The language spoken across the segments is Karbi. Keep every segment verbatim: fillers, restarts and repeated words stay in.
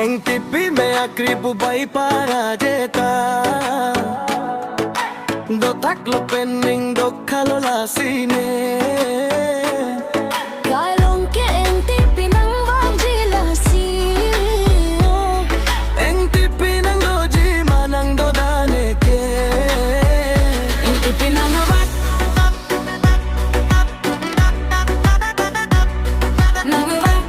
Ingtipi me akri pu bai para jeta. Dotak lo pen ning dok khalo lasi ne. Kalong ke ingtipi nangvangji lasi. Ingtipi nangdoji ma nangdoda ne ke. Ingtipi nangvak. Nangvak.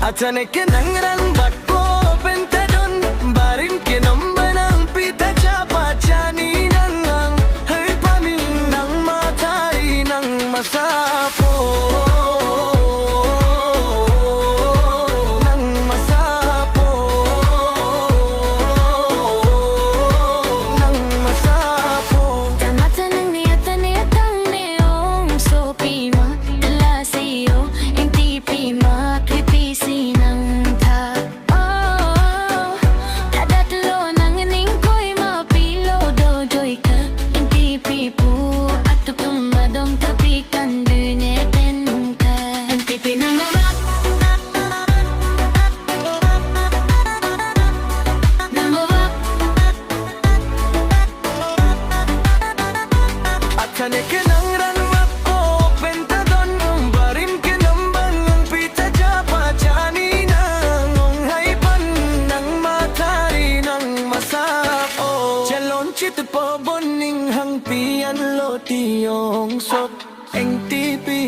Achane ke nang ran bak ko pen ta don, barim ke nom banang pita chapa chani nang lang. Hai pani nang mathari nang masapo. Nang masapo. Nang masapo. Tamata nang ni atan ni atang ni ong so pima. Lasi o, ingtipi ma kripi si nangtha. Oh, adat lo nangning koima pilo do joika. Ingtipi pu atum atum madong tapi kan dune tenka. Ingtipi nangvak. Nangvak. Achane ke nang ran vak ko pen ta don, barim ke nom banang pita chapa chani nang ong hai pan nang mathari nang masapo. Chalon chit po bon ning hangpi an lo ti ong sok. Ingtipi